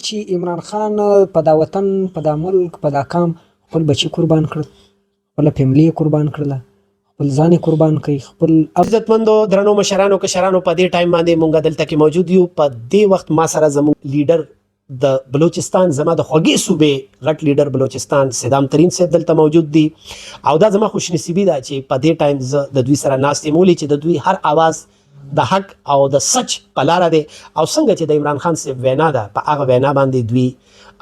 چې عمران خان په دا وطن، په دا ملک، په دا قام خپل بچي قربان کړل، خپله فیملی یې قربان کړله، خپل ځان یې قربان کړ، خپل عزتمندو درنو مشرانو کشرانو، په دې ټایم باندې مونږ دلته کې موجود یو. په دې وخت ما سره زموږ لیډر د بلوچستان، زما د خوږې صوبې غټ لیډر بلوچستان صدام ترین صاحب دلته موجود دي او دا زما خوش نصیبي ده چې په دې ټایم زه د دوی سره ناست یم، ولې چې د دوی هر اواز د حق او د سچ په لاره دی او څنګه چې د عمران خان صاحب وینا ده، په هغه وینا باندې دوی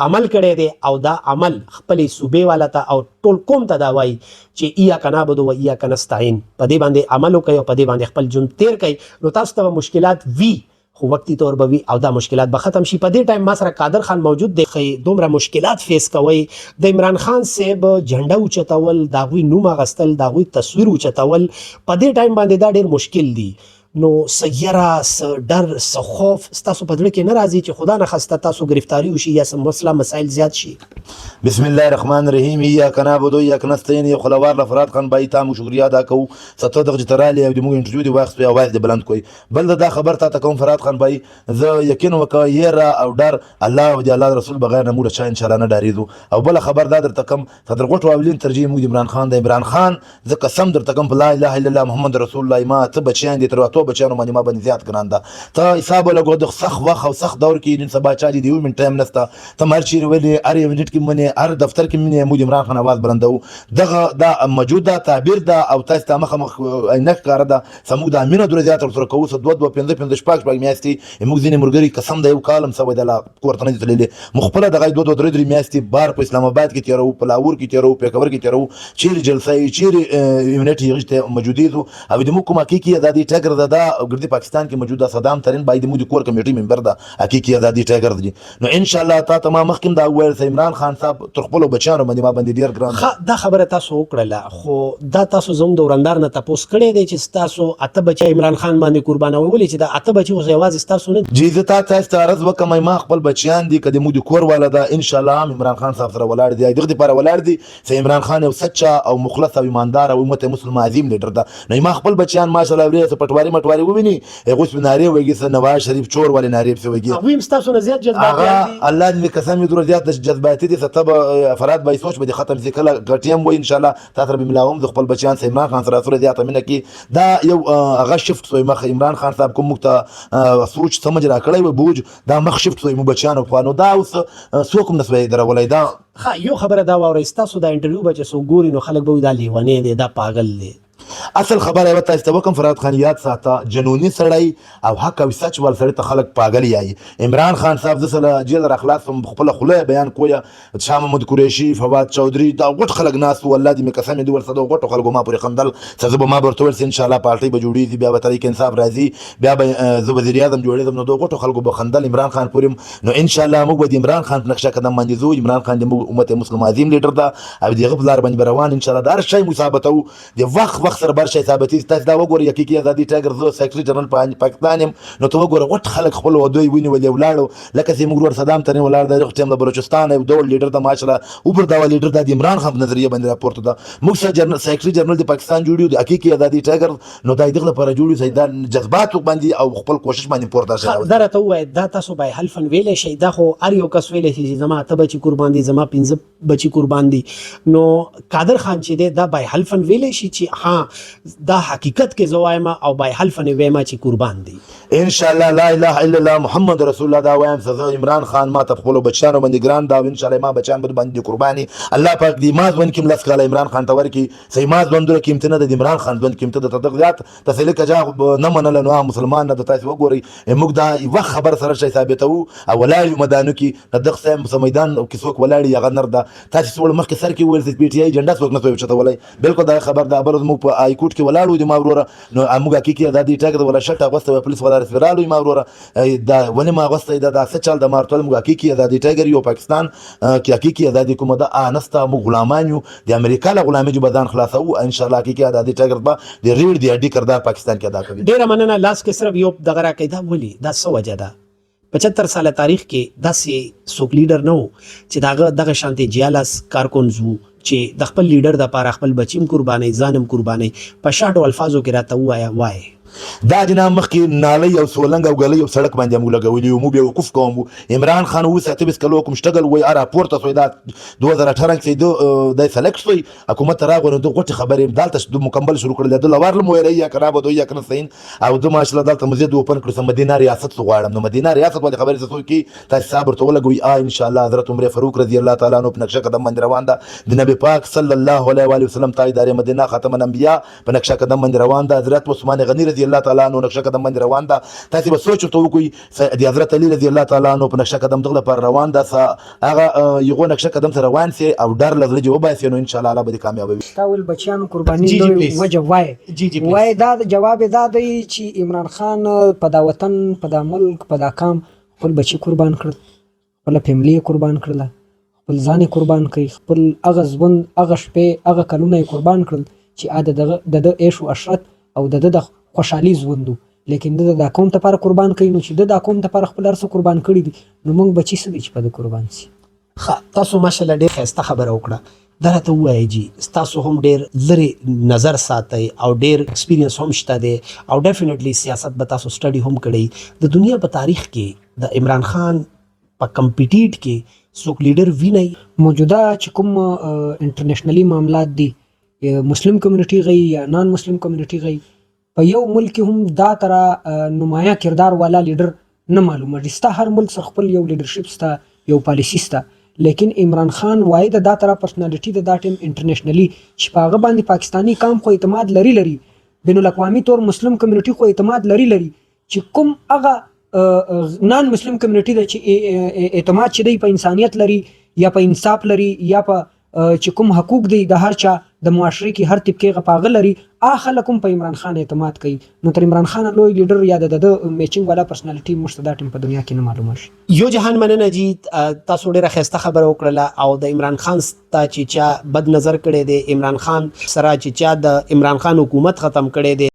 عمل کړی دی او دا عمل خپلې صوبې والا ته او ټول قوم ته دا وایي چې ایاک نعبد و ایاک نستعین. په دې باندې عمل وکړئ او په دې باندې خپل ژوند تیر کړئ، نو تاسو ته به مشکلات وي خو وقتي طور به وي او دا مشکلات به ختم شي. په دې ټایم ما سره قادر خان موجود دی. خې دومره مشکلات فیس کوي، د عمران خان صاحب جنډه اوچتول، د هغوی نوم اغستل، د هغوی تصویر اوچتول په دې ټایم باندې دا ډیر مشکل دي، نو څه یره، څه ډر، څه خوف ستاسو په زړه کې نه راځي چې خدا نخواسته تاسو گرفتاری وشي یا څه مسله مسایل زیات شي؟ بسم الله الرحمن الرحیم. ایاک نعبد و ایاک نستعین. یو خلوار لفرات خان بای تا موږ شکریا ادا کوو ستو دغه چې ترالی او د موږ انټرویو دی واخیستو، اواز دې بلند کوي. بل دا خبر تا ته کوم فرات خان بای، زه یقین وکړه، یره او ډر الله او د الله رسول بغیر نه موږ چا ان شاء الله نه ډاریږو. او بل خبر دا درته کوم، صدر غټو اولین ترجیح موږ عمران خان د عمران خان. زه قسم درته کوم په لا اله الا الله محمد رسول الله، ما ته بچیان دي، تر اتو بچیانو باندې ما باندې زیات ګران ده. ته حساب ولګو، د سخت وخت او سخت دور کې نن سبا چا دي یو منټ ټایم نسته. ته هر چیرې ولې، هر یو منټ کې منې، هر دفتر کې منې، موږ عمران خان اواز بلندو. دغه دا موجود ده، تعبیر ده او تاسو ته مخه مخ عینک ښکاره ده. زموږ د امینه دوره زیات ورسره کوو. څه دوه دوه، پنځه پنځه، شپږ شپږ میاشتې موږ ځینې ملګري قسم د یو کال هم سوی دی لا کور ته نه دي تللي. موږ خپله دغه دوه دوه، درې درې میاشتې بار په اسلام آباد کې تېروو، په لاهور کې تېروو، پېښور کې تېروو، چیرې جلسه یې، چیرې یونټ یې ته موجودېږو. او د موږ کوم حقیقي ازادي ټیګر ده، دا ګردي پاکستان کې موجود ده. صدام ترین باید موږ د کور کمیټې ممبر ده، حقیقي ازادي ټیګر دی. نو ان شاء الله تا ته ما مخکې دا وویل چې عمران خان صاحب تر خپلو بچیانو باندې ما باندې ډېر ګران. ښه، دا خبره تاسو وکړله، خو دا تاسو زموږ د ورندار نه تپوس کړی دی چې ستاسو اته بچی عمران خان باندې قربانوي؟ ولې چې دا اته بچي اوس یوازې ستاسو نه جی، زه تا تاسو ته عرض وکم، ما خپل بچیان دي که د موږ د کور والا ده، ان شاء الله هم عمران خان صاحب سره ولاړ دي. دغه لپاره ولاړ دي چې عمران خان یو سچا او مخلص او ایماندار او امت مسلم عظیم لیډر ده. نو ما خپل بچیان ماشاءالله ورې څه پټواري مټواري وویني، هغه اوس نارې وږي، څه نواز شریف چور والے نارې پسې وږي. هغوی هم ستاسو نه زیات جذباتیان دي. الله دې قسم یې دومره زیات جذباتي دي، ته به فراد بای سوچ به دې ختم شي. کله غټیم وای، ان شاء الله تا سره به ملاوم. د خپل بچیان سره عمران خان سره سره زیاته مینه کی. دا یو هغه شفت سوی مخ عمران خان صاحب کوم موږ ته سوچ سمجھ را کړی وای، بوج دا مخ شفت سوی مو بچیانو خو، نو دا اوس څوک هم نسوی درولای دا. ښه، یو خبره دا واورئ، ستاسو دا انټرویو به چې څوک ګوري نو خلک به وایي دا لیونی دی، دا پاګل دی. اصل خبره یو تاسو ته وکم فراد خان، یاد ساته، جنونی سړی او حق او سچ وال سړی ته خلک پاګل یایي. عمران خان صاحب زه سره جیل را خلاص خپل خوله بیان کویا، شاه محمود قریشي، فواد چودري، دا غټ خلک ناست وو. الله دې مې قسم دې ورسره غټو خلکو ما پورې خندل. څه زه به ما ورته ویل چې ان شاء الله پارټۍ به جوړیږي، بیا به تحریک انصاف راځي، بیا به زه وزیر اعظم جوړېږم، نو دوه غټو خلکو به خندل عمران خان پورې. نو ان شاء الله موږ به د عمران خان په نقشه قدم باندې ځو. عمران خان د موږ امت مسلم عظیم لیډر ده او د هغه په لار باندې به روان. ان شاء الله د هر شی مو ثابتوو، د وخت وخت سره بر شی ثابتېږي. تاسو دا وګورئ، حقیقي ازادي ټایګر زه سیکرټري جنرل پاکستان یم، نو ته وګوره غټ خلک خپل عہدو یې ونیولې ولاړو، لکه چې موږ ورور صدام ترین ولاړ دی ټیم د بلوچستان یو ډول لیډر د ماشاءالله اوبر دا لیډر د عمران خان په نظریه باندې راپورته ده. موږ سره جنرال سیکرټري جنرل د پاکستان جوړیو د حقیقي ازادي ټایګر، نو دا دغه لپاره جوړیو چې دا جذبات باندې او خپل کوشش باندې پورته شي. دا راته ووایه، دا تاسو به حلفن ویلی شئ؟ دا خو هر یو کس ویلی شي چې زما اته بچي قربان دي، زما پنځه بچي قربان دي، نو قادر خان چې دی دا بای حلفن ویلی شي چې ها دا حقیقت کې زه وایم او بای حلفن یې وایم چې قربان دي؟ ان شاء الله لا اله الا الله محمد رسول الله دا وایم. سزا عمران خان ما ته خپل بچیانو باندې ګران دا، ان شاء الله ما بچیان باندې قرباني. الله پاک دې ما ځوان کې لس کاله عمران خان ته ورکی سي، ما ځوان دره قیمت نه د عمران خان ځوان قیمت د تدق ذات تسلی کجا نه منل. نو مسلمان نه تاسو وګورئ، موږ دا یو خبر سره شي ثابتو او ولاړ یو مدانو کې د دغه سم میدان کې څوک ولاړ یا غنر ده. تاسو څوړ مخکې سر کې ویل چې پی ټی آی جنډه څوک نه څوک چتولای، بالکل دا خبر ده. بل موږ په آی کوټ کې ولاړ وو د ما وروره، نو موږ حقیقي ازادي ټاک د ولا شرط اغوسته، پولیس ولا رسرالو. ما وروره دا ولې ما اغوسته؟ دا دا څه چل د مارتول؟ موږ حقیقي ازادي ټایګر یو. پاکستان کې حقیقي ازادي کومه ده انستا، موږ غلامان یو، د امریکا له غلامۍ به ځان خلاصو. ان شاء الله حقیقي ازادي ټایګر به د ریړ دی اډي کردار پاکستان کې ادا کوي. ډیره مننه. لاس کې صرف یو دغه راکې، دا ولې، دا څه وجه ده؟ 75 ساله تاریخ کې داسې څوک لیډر نه و چې داغه دغه شانتې جیالاس کارکون زو چې د خپل لیډر د پاره خپل بچیم قرباني، ځانم قرباني. په شاټو الفاظو کې راته ووايه وای. دا جناب مخکې نالۍ او سولنګ او ګلۍ او سړک باندې موږ لګولي وو، موږ بې وقوف کوم. عمران خان اوس 28 کلو کوم شتګل وای ارا پورته سوی، دا 2018 کې د سلیکټ سوی، حکومت ته راغی، نو د غوټې خبرې دالته د مکمل شروع کړل. د لوار لمو ویل یا کنه به یا کنه سین او د ماشاءالله دالته مزید اوپن کړو. سم مدینه ریاست غواړم، نو مدینه ریاست ولې خبرې څه کی تاسو صبر ته ولګوي. ان شاء الله حضرت عمر فاروق رضی الله تعالی عنہ په نقشه قدم باندې روان ده، د نبی پاک صلی الله علیه و آله وسلم تاجدار مدینه خاتم الانبیاء په نقشه قدم باندې روان ده، حضرت عثمان غنی رضی الله تعالی عنہ نقشه قدم باندې روان ده. تاسو به سوچ ورته وکړئ، د حضرت علی رضی الله تعالی عنہ په نقشه قدم دغه لپاره روان ده. هغه یو نقشه قدم سره روان سي او ډر لږ جو وباسي، نو ان شاء الله الله به کامیاب وي. تا ول بچیانو قرباني جی، لوی please. وجه وای جی جی please. وای، دا جواب دا دی چې عمران خان په دا وطن، په دا ملک، په دا قام خپل بچی قربان کړل، خپل فیملی قربان کړله، خپل ځان یې قربان کړ، خپل هغه ژوند، هغه شپې، هغه کلونه یې قربان کړل چې د دغه د ده عیش و عشرت او د ده د خوشحالي ژوند و، لیکن ده د قوم لپاره قربان کړي. نو چې ده د قوم لپاره خپل هر څه قربان کړي دي، نو موږ بچي څه دي چې په ده قربان سي؟ ښه، تاسو ماشاءالله ډېر ښایسته خبره وکړه. دا راته ووایئ جی، تاسو هم ډېر لرې نظر ساتئ او ډېر experience هم شته دی او definitely سیاست به تاسو study هم کړی. د دنیا په تاریخ کې د عمران خان په compete کې څوک لیډر وینئ؟ موجوده چې کوم internationally معاملات دي، مسلم community غي یا non Muslim community غي، په یو ملک کې هم دا تر نمایاں کردار والا لیډر نه معلومه دي. ستا هر ملک سره خپل یو leadership ستا، یو پالیسی ستا، لیکن عمران خان واحد دا تر personality د دا ټیم internationally چې په هغه باندې پاکستانی قام خو اعتماد لري لري، بین الاقوامي طور مسلم community خو اعتماد لري لري، چې کوم هغه non Muslim community ده چې اعتماد چې دی په انسانیت لري یا په انصاف لري یا په چې کوم حقوق دی د هر چا د معاشرې کې هر طبقې غ پاغه لري، آ خلک هم په عمران خان اعتماد کوي. نو تر عمران خان لوی لیډر یا د ده matching والا personality موږ ته دا ټیم په دنیا کې نه معلومه شي. یو جهان مننه جی، تاسو ډیره ښایسته خبره وکړله. او د عمران خان ته چې چا بد نظر کړی دی، عمران خان سره چې چا د عمران خان حکومت ختم کړی دی.